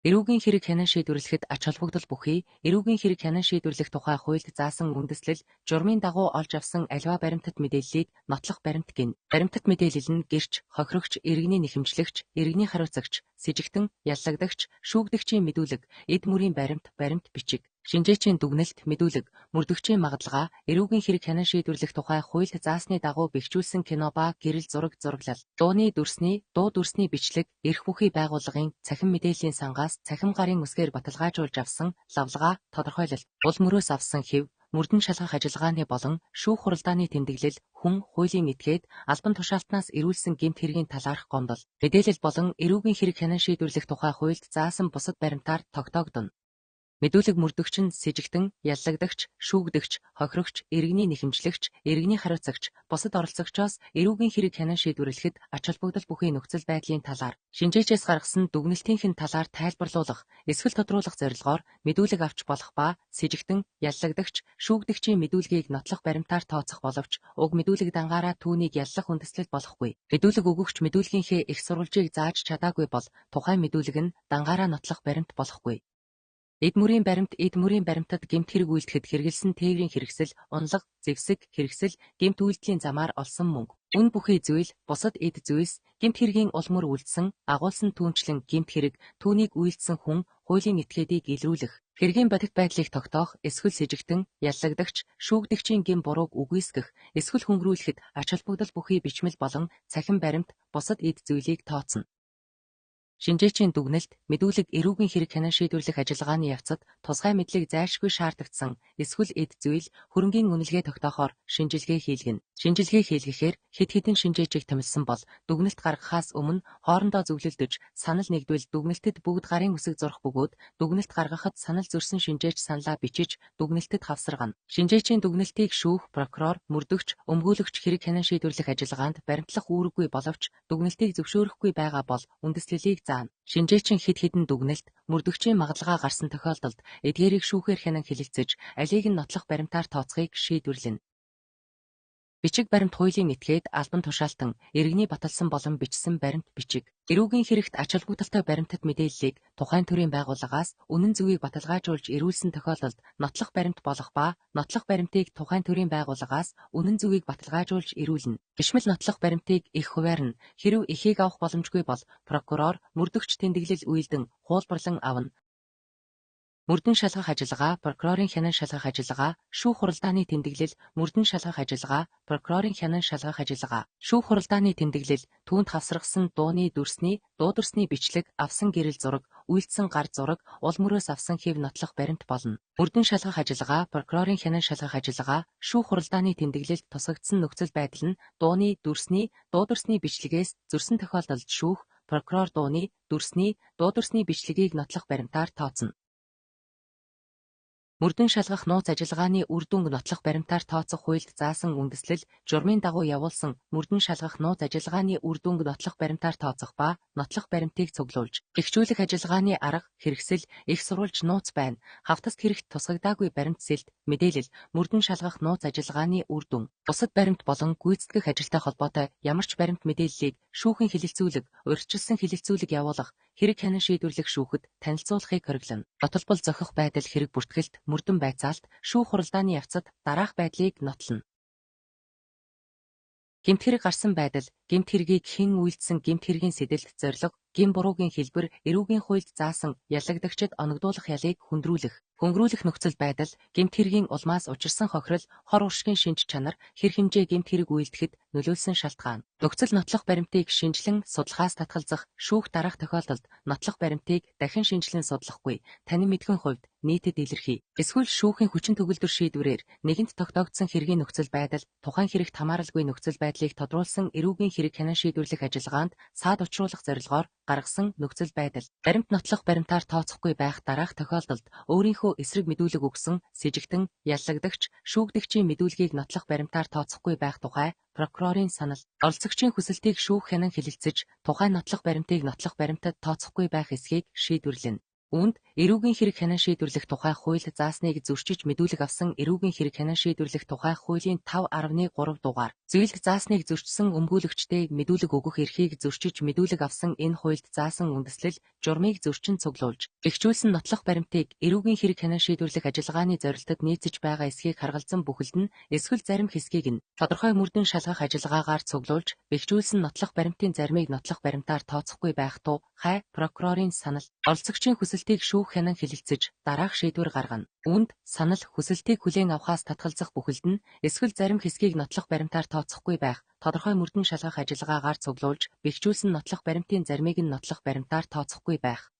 Эрүүгийн хэрэг хянан шийдвэрлэхэд ач холбогдол бүхий эрүүгийн хэрэг хянан шийдвэрлэх тухай хуульд заасан үндэслэл, журмын дагуу олж авсан аливаа баримтат мэдээллийг нотлох баримт гэнэ. Баримтат мэдээлэл нь гэрч, хохирогч, иргэний нэхэмжлэгч, иргэний хариуцагч, сэжигтэн, яллагдагч, шүүгдэгчийн мэдүүлэг, эд мөрийн баримт, баримт бичиг. Шинжээчийн дүгнэлт, мэдүүлэг, мөрдөгчийн магадлага, эрүүгийн хэрэг хянан шийдвэрлэх тухай хуульд заасны дагуу бэхжүүлсэн кино ба гэрэл зураг зураглал, дууны дүрсний, дуу дүрсний бичлэг, эрх бүхий байгууллагын цахим мэдээллийн сангаас цахим гарын үсгээр баталгаажуулж авсан лавлгаа, тодорхойлолт, уул мөрөөс авсан хэв, мөрдөн шалгах ажиллагааны болон шүүх хуралдааны тэмдэглэл, хүн, хуулийн этгээд, албан тушаалтнаас эрүүлсэн гэмт хэргийн талаарх гомдол, мэдээлэл болон эрүүгийн хэрэг хянан шийдвэрлэх тухай хуульд заасан бусад баримтаар тогтоогдоно. Мэдүүлэг мөрдөгч нь сэжигтэн, яллагдагч, шүүгдэгч, хохирогч, иргэний нэхэмжлэгч, иргэний хариуцагч, бусад оролцогчоос эрүүгийн хэрэг хянан шийдвэрлэхэд ач холбогдол бүхий нөхцөл байдлын талаар, шинжээчээс гаргасан дүгнэлтийнх нь талаар тайлбарлуулах, эсвэл тодруулах зорилгоор мэдүүлэг авч болох ба сэжигтэн, яллагдагч, шүүгдэгчийн мэдүүлгийг нотлох баримтаар тооцох боловч уг мэдүүлэг дангаараа түүнийг яллах үндэслэл болохгүй. Мэдүүлэг өгөгч мэдүүлгийнхээ эх сурвалжийг зааж чадаагүй бол тухайн мэдүүлэг нь дангаараа нотлох баримт болохгүй. Эд мөрийн баримт эд мөрийн баримтад гэмт хэрэг үйлдэхэд хэрэглэсэн тээврийн хэрэгсэл, уналга, зэвсэг, хэрэгсэл, гэмт үйлдэлийн замаар олсон мөнгө. Үнэ бүхий зүйл, бусад эд зүйлс, гэмт хэргийн ул мөр үлдсэн, агуулсан түүнчлэн гэмт хэрэг, түүнийг үйлдсэн хүн, хуулийн этгээдийг илрүүлэх, хэргийн бодит байдлыг тогтоох, эсвэл сэжигтэн, яллагдагч, шүүгдэгчийн гэм бурууг үгүйсгэх, эсвэл хөнгөрүүлэхэд ач холбогдол бүхий бичмэл болон цахим баримт, бусад эд зүйлийг тооцоно. Шинжээчийн дүгнэлт, мэдүүлэг эрүүгийн хэрэг хянан шийдвэрлэх ажиллагааны явцад тусгай мэдлэг зайлшгүй шаардагдсан эсвэл эд зүйл, хөрөнгийн үнэлгээ тогтоохоор шинжилгээ хийлгэнэ. Шинжилгээ хийлгэхээр хэд хэдэн шинжээчийг томилсон бол дүгнэлт гаргахаас өмнө хоорондоо зөвлөлдөж, санал нэгдвэл дүгнэлтэд бүгд гарын үсэг зурах бөгөөд дүгнэлт гаргахад санал зөрсөн шинжээч саналаа бичиж дүгнэлтэд хавсаргана. Шинжээчийн дүгнэлтийг шүүх, прокурор, мөрдөгч, өмгөөлөгч хэрэг хянан шийдвэрлэх ажиллагаанд баримтлах үүрэггүй боловч дүгнэлтийг зөвшөөрөхгүй байгаа бол үндэслэлийг заана. Шинжээчин хэд хэдэн дүгнэлт, мөрдөгчийн магадлага гарсан тохиолдолд эдгээрийг шүүхээр хянан хэлэлцэж, алийг нь нотлох баримтаар тооцохыг шийдвэрлэнэ. Бичиг баримт хуулийн этгээд, албан тушаалтан, иргэний баталсан болон бичсэн баримт бичиг. Эрүүгийн хэрэгт ач холбогдолтой баримтат мэдээллийг тухайн төрийн байгууллагаас үнэн зөвийг баталгаажуулж эрүүлсэн тохиолдолд нотлох баримт болох ба нотлох баримтыг тухайн төрийн байгууллагаас үнэн зөвийг баталгаажуулж эрүүлнэ. Бишмэл нотлох баримтыг их хувиар нь хэрэв эхийг авах боломжгүй бол прокурор, мөрдөгч тэмдэглэл үйлдэн хуулбарлан авна. Мөрдөн шалгах ажиллагаа, прокурорын хянан шалгах ажиллагаа, шүүх хуралдааны тэмдэглэл, мөрдөн шалгах ажиллагаа, прокурорын хянан шалгах ажиллагаа, шүүх хуралдааны тэмдэглэл, түүнд хавсаргасан дууны дүрсний, дуу дүрсний бичлэг, авсан гэрэл зураг, үйлдсэн гар зураг, уул мөрөөс авсан хэв нотлох баримт болно. Мөрдөн шалгах ажиллагаа, прокурорын хянан шалгах ажиллагаа, шүүх хуралдааны тэмдэглэлд тусгагдсан нөхцөл байдал нь дууны дүрсний, дуу дүрсний бичлэгээс зөрсөн тохиолдолд шүүх, прокурор дууны, дүрсний, дуу дүрсний бичлэгийг нотлох баримтаар тооцоно. Мөрдөн шалгах нууц ажиллагааны үр дүнг нотлох баримтаар тооцох хуульд заасан үндэслэл, журмын дагуу явуулсан мөрдөн шалгах нууц ажиллагааны үр дүнг нотлох баримтаар тооцох ба нотлох баримтыг цуглуулж, эрхжүүлэх ажиллагааны арга, хэрэгсэл, эх сурвалж нууц байна. Хавтаст хэрэгт тусгагдаагүй баримт сэлт, мэдээлэл, мөрдөн шалгах нууц ажиллагааны үр дүн, бусад баримт болон гүйцэтгэх ажилтай холбоотой ямар ч баримт мэдээллийг шүүхийн хэлэлцүүлэг, урьдчилсан хэлэлцүүлэг явуулах, хэрэг хянан шийдвэрлэх шүүхэд танилцуулахыг хориглоно. Нотлбол зохих байдал хэрэг бүртгэлт, мөрдөн байцаалт, шүүх хуралдааны явцад дараах байдлыг нотлоно. Гэмт хэрэг гарсан байдал, гэмт хэргийг хэн үйлдсэн гэмт хэргийн сэдэлт зорилго, гэм буруугийн хэлбэр, эрүүгийн хуульд заасан яллагдагчид оногдуулах ялыг хүндрүүлэх, хөнгөрүүлэх нөхцөл байдал, гэмт хэргийн улмаас учирсан хохирол, хор уршгийн шинж чанар, хэр хэмжээ гэмт хэрэг үйлдэхэд нөлөөлсөн шалтгаан. Нөхцөл нотлох баримтыг шинжилэн судлахаас татгалзах, шүүх дарах тохиолдолд нотлох баримтыг дахин шинжилэн судлахгүй, танин мэдхэн хувьд нийтэд илэрхий. Эсвэл шүүхийн хүчин төгөлдөр шийдвэрээр нэгэнт тогтоогдсон хэргийн нөхцөл байдал, тухайн хэрэгт хамааралгүй нөхцөл байдлыг тодруулсан эрүүгийн хэрэг хянан шийдвэрлэх ажиллагаанд саад учруулах зорилгоор гаргасан нөхцөл байдал. Баримт нотлох баримтаар тооцохгүй байх дараах тохиолдолд өөрийнхөө эсрэг мэдүүлэг өгсөн сэжигтэн, яллагдагч, шүүгдэгчийн мэдүүлгийг нотлох баримтаар тооцохгүй байх тухай прокурорын санал, оролцогчийн хүсэлтийг шүүх хянан хэлэлцэж, тухайн нотлох баримтыг нотлох баримтад тооцохгүй байх эсхийг шийдвэрлэнэ. Үүнд эрүүгийн хэрэг хянан шийдвэрлэх тухай хуульд заасныг зөрчиж мэдүүлэг авсан эрүүгийн хэрэг хянан шийдвэрлэх тухай хуулийн 5.3 дугаар зүйлд заасныг зөрчсөн өмгөөлөгчдөө мэдүүлэг өгөх эрхийг зөрчиж мэдүүлэг авсан энэ хуульд заасан үндэслэл журмыг зөрчин цуглуулж, бэхжүүлсэн нотлох баримтыг эрүүгийн хэрэг хянан шийдвэрлэх ажиллагааны зорилтод нийцэж байгаа эсхийг харгалзан бүхэлд нь эсвэл зарим хэсгийг нь тодорхой мөрдөн шалгах ажиллагаагаар цуглуулж, бэхжүүлсэн нотлох баримтын заримыг нотлох баримтаар тооцохгүй байх тухай прокурорын санал, оролцогчийн хүсэлтийг шүүх хянан хэлэлцэж, дараах шийдвэр гаргана. Үүнд санал, хүсэлтийг хүлээн авахаас татгалзах бүхэлд нь эсвэл зарим хэсгийг нотлох баримтаар тооцохгүй байх, тодорхой мөрдөн шалгах ажиллагаагаар цуглуулж, бэхжүүлсэн нотлох баримтын заримыг нь нотлох баримтаар тооцохгүй байх.